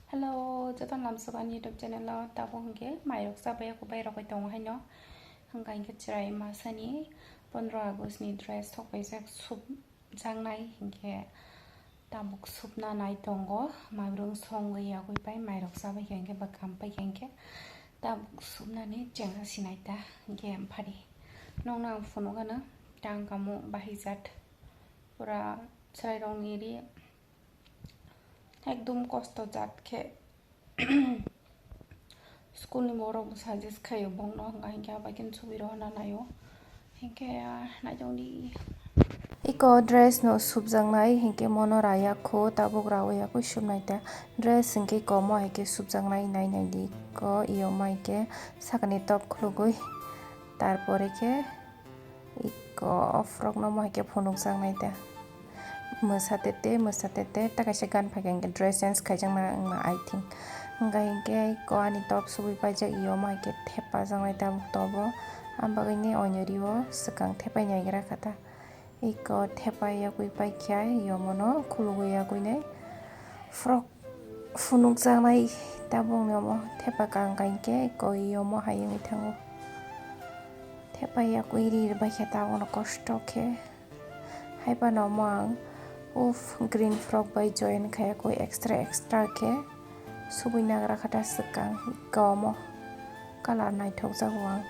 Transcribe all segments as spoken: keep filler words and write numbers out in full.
Hello, joto lamsok ani YouTube channel o tabuk hwnkhe mairok chabai ya kubai rok bai tongo haino. Hwnkha hwnkhe chwrai masani pondro August ni dress thok paijak sub jaknai hwnkhe tabuk subna nai tongo. Mairung songwi yagwi pai mairok chabai khe hwnkhe bwkham pai khe hwnkhe tabuk subnani chengsa sinai ta hwnkhe phari. Nokno ang phunukgano tang kamo bahijat pura chwrai rokni ri. Ekdum kosto jat khe school ni borok bo suggest khaio bongno, hwnka hinkhe abai khe subui rohorna naio. Hinkhe, ah, naitongdi. Iko dress no subjaknai hinkhe mono raya kho tabuk rawi yakui subnai ta. Dress hinkhe komo hai khe subjaknai nai nai di ko iyo mai khe sakni top khulugui tarpore khe Iko o frok no mo hai khe phunukjak nai ta. Mwsa tete, mwsa tete, ta kaisa gan phai khe dress change khaijak na wngma, I think. Hwnkha hinkhe iko ani top subui paijak, iyo mo hai khe thepajak nai ta top o. Ang bagwi ni oinori o swkang thepai naigra kha ta. Iko thepai yagwi paikha, iyo mono khulugwi yagwi nai. Frok phunukjaknai tabukni omo thepa kang kang khe koi omo hai wngwi thango. Thepa yakwi ri rwbaikhe tabukno kosto khe. Haiphano omo ang uff green frok bai join khaiyakwi extra extra khe subui nagra kha ta swkang iko omo colour naithokjago ang.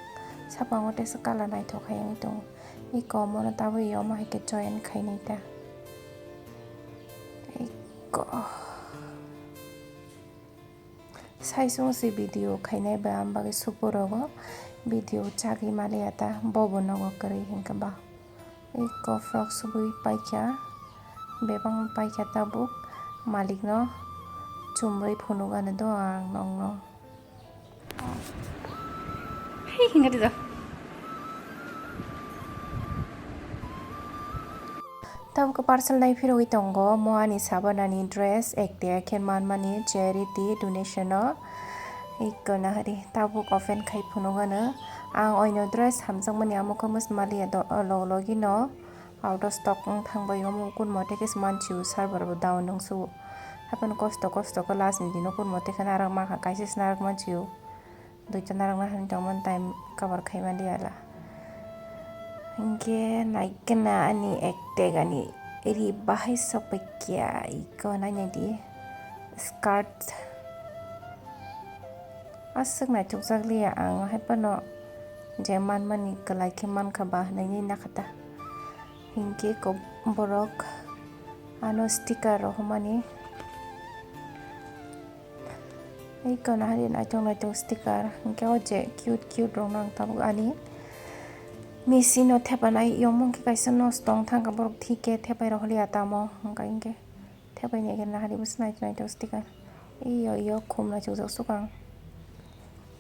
Sapango teisa colour naithok hai wngwi tongo. Iko omono tabuk omo hai khe join khainai ta. Iko. Saisung si video khainai ba, ang bagwi supu rogo video chagwi maliya ta, bobo nogo kwrwi hinkhe ba. Iko frok subui paikha, bebak paikha tabuk, malikno chumui phunukgani do ang nokno. Hei, hinga di do. Tabuk parcel nai phirogwi tongo, mo ani sabanani dress ekte khe manmani charity donation o. Iko nahari tabuk open khai phunukgano. Ang oino dress hamjakmani amo khe mwsmaliya do, log logino out of stock wng thangbai omo kun mote khe se manchio, server bo down wngsugo. Haphano kosto kosto khe last ni dino kun mote khe narak mankha, kaisa se narak manchio. Duita narwkna hinwi tongmani time cover khaimani ala. Hinkhe naikhe na ani ektek ani ri bahai sokpaikia iko nainai di skirt. Aswk naithokjak liya ang haiphano je manmani kwlai khe mankha ba hinwi nakha ta. Hinkhe iko borok ano sticker rohormani. Iko nahari naithok naithok sticker, hinkhe o je cute cute rokno ang tabuk ani machine o thepanai, yomung khe kaisa nosto wng thangkha, borok thik khe thepai rok holi ya tamo, hwnka hinkhe thepai ni age nahari bwswk naithok naithok sticker. Iyo iyo khum naithokjak swkang.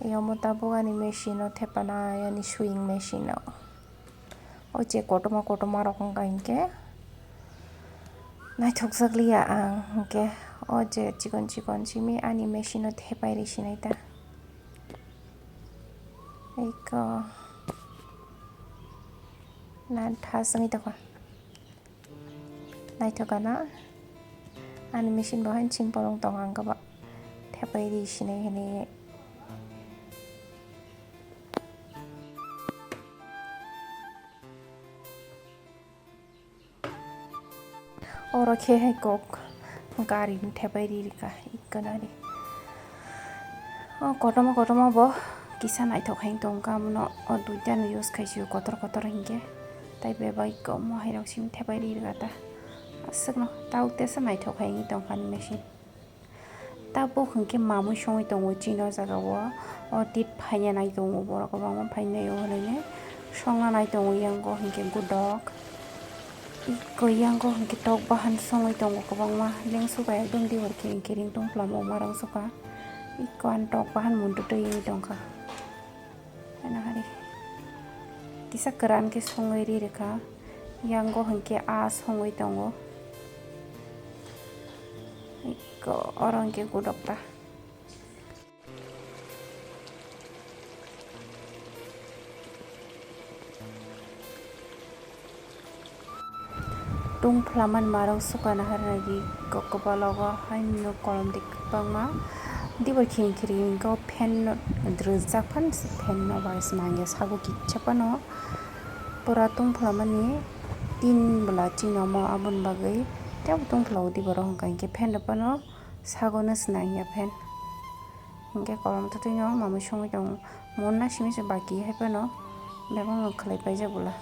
Iyo omo tabuk ani machine o thepanai, ani sewing machine o. O je kotorma kotorma rok wngkha hinkhe naithokjak liya ang hinkhe o je chikon chikon simi ani machine o thepai ri sinai ta. Eko na thas wngwi tongkha. Naithok gana ani machine bo haino chingpolong tongo ang khe ba thepai ri sinai hinwi. Oro khe hai kok gari ni thepai ri rikha ikkanari. O kotorma kotorma bo kisa naithok hai tongkha, abono o duita no use khaisio kotor kotor hinkhe, tai bebak ikko omo hai rok simi thepai ri rikha ta. Aswkno tabuk tesa naithok hai wngwi tongkha ani machine. Tabuk hinkhe mamui songwi tongo chini o jaga o, o tit phaina nai tongo borok kwbangma phainai o hwnwi songna nai tongo, yango hinkhe godok, ikko yango hinkhe tok bahan songwi tongo kwbangma, lengsu bai ekdom diwar khe hinkhe ringtong phlamo ma rang sukha, ikko ani tok bahan muntwi twi wngwi tongkha. Ano hari kisa kwran khe songwi ri rikha, yango hinkhe a songwi tongo, eko oro hinkhe godok ta. Tungphla man marok sukana harnai di Kwbalogo haino kolom twi kwbangma. Dibo khiring khiring khe o fan no rwjak phano se fan no bai se nangya sago kisa phano. Pura tungphla mani tin bwla chini omo aboni bagwi teibo tungphla o dibo rok hwnkha hinkhe fan rok phano sago no se nangya fan. Hinkhe kolom twtwi no mamui songwi tongo. Monna simi se baki hai phano bebak no khwlai paijak bwla.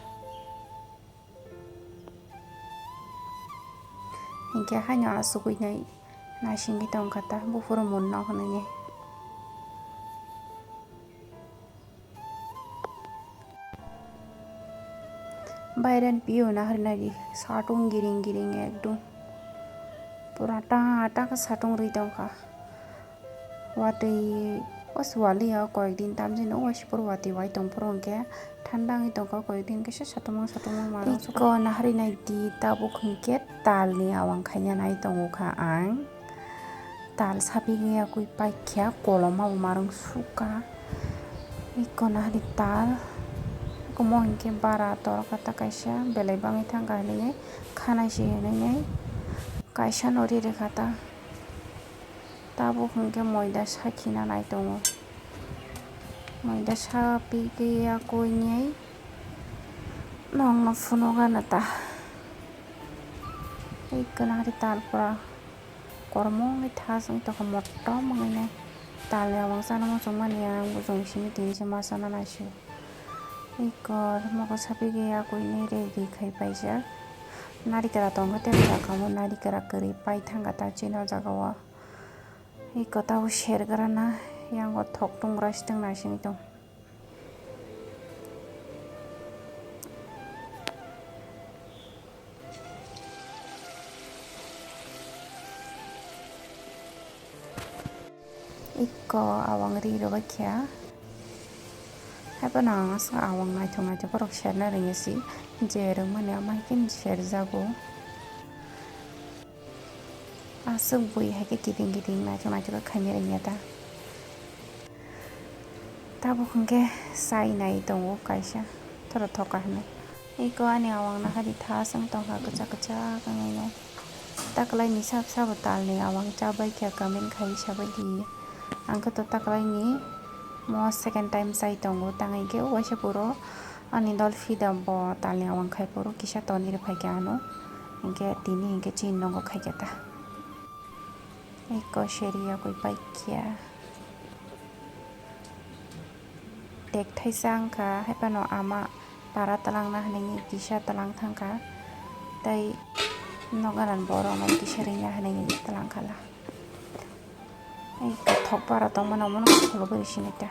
Hinkhe haino asugwi nai naisingwi tongkha ta buphuru munno hwnwi. Bairen pio na hwrwi naidi satung giring giring ekdom pura ta ta khe satung rwi tongkha. Watwi o swaliya koyekdin tamjino waisa phuru watwi wai tongphuru hinkhe thanda wngwi tongkha koyekdin kisa satung satung ma rok. Iko nahari naidi tabuk hinkhe talni awang khaina nai tongokha ang. Tal sapigwi yakwi paikha koloma bo marwng sukha. Iko nahari tal omo hinkhe bara torkha ta kaisa belai bangwi thangkha hinwi khanai se hinwi kaisa no ri rwkha ta. Tabuk hinkhe moida sakhina nai tongo. Moida sapigwi yakwi nai nokno phunukgana ta. Tei kwna ri tal pura kormo wngwi thas wngwi tongkha motom wngwi nai. Talni awang chana muchungmani ang bujong simi tini se ma chana naisio. Iko mokol sapigwi yakwi nai ready khai paijak. Narikra tongkha tei bwskango narikra kwrwi pai thangkha ta chini o jaga o. Iko tabuk sergrana yango thok tungra sitwng naisingwi tong. Iko awang ri rwbaikha. Haiphano ang aswk awang naithok naithok borok serna rwngya si, je rwngmani ama hai khe serjago. Aswk bui hai khe kiting kiting naithok naithok khe khaina rwngya ta. Tabuk hinkhe chai nai tongo kaisa, thoro thoka hinwi. Iko ani awang nahari thas wng tongkha kwchak kwchak wngwi no. Taklaini sap sabo talni awang chabai kha comment khai sabaidi. Ang khe to taklaini mo second time chai tongo, tang hinkhe waisa puro ani dol phida bo talni awang khai puro kisa tonwi rwphai kha ano, hinkhe tini hinkhe chini nogo khai kha ta. Eko seri yakwi paikya. Tek thaisa wngkha, haiphano ama para twlangna hinwi kisa twlang thangkha. Tei nogaran borokno kisa rwna hinwi twlang khala. Eko thok para tongmano omono khulugwi sini ta.